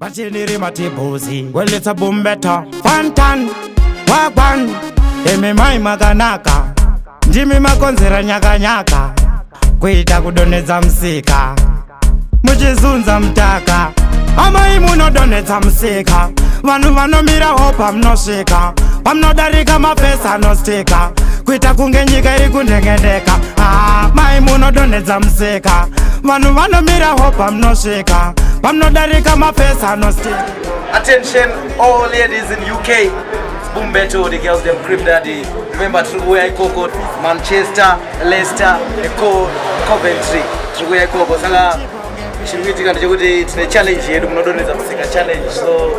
Vacheneri matebhozi weletsa bombeta fantan wagwan. Imi mai makanaka, ndimi makonzera nyakanyaka, kuita kudonhedza musika muchizunza mutaka. Amai munodonhedza musika, vanhu vanomirawo pamunosvika, pamunodarika mafesi anostika, kuita kunge nyika iri kundengendeka. Ah, mai munodonhedza musika, vanhu vanomirawo pamunosvika, pamunodarika mafesi anostika. Attention all ladies in UK. It's Boombeto, the girls them crib daddy. Remember tiri kuuya ikoko Manchester, Leicester, neko Coventry. Tiri kuuya ikoko, saka chiri kuitika ndechekuti tine challenge yedu, munodonhedza musika challenge. So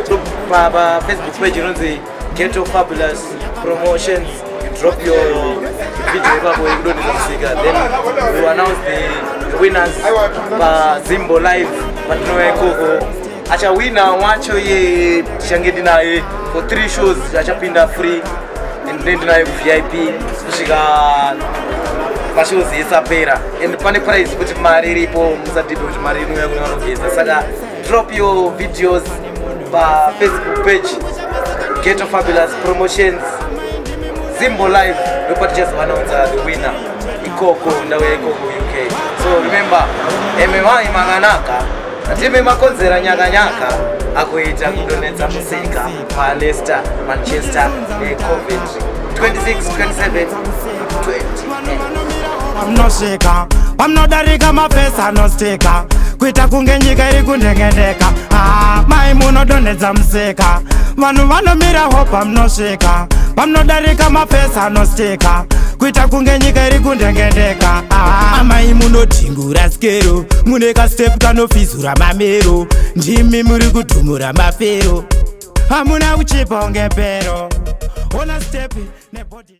pa Facebook page inonzi Ghetto Fabulous Promotions, you drop your video ipapo yekudonhedza musika, then we will announce the winners paZimbo Live patinouya ikoko. Achawina wacho iye tichange ndinaye for three shows, achapinda free and then ndinaye kuVIP kusvika mashows esapera, and pane prize kuti mari iripo, musadhibhe kuti mari inouya kune vanogeza. Saka drop your videos paFacebook page Ghetto Fabulous Promotions, Zimbo Live ndopatichazoannounsa the winner ikoko, ndau yaikoko UK. So remember, imi mai makanaka, ndimi makonzera nyakanyaka, akuita kudonhedza musika paLeicester, Manchester neCoventry, 26, 27, 28. Pamunosvika, pamunodarika mafesi anostika, kuita kunge nyika iri kundengendeka. Ah, mai munodonhedza musika, vanhu vanomirawo pamunosvika, pamunodarika mafesi anostika, kuita kunge nyika iri kundengendeka. Ah, amai munodhingura skero, mune kastep kanofizura mamero, ndimi muri kudhumura mafero, hamuna kuchipa unge pero, ona step nebody.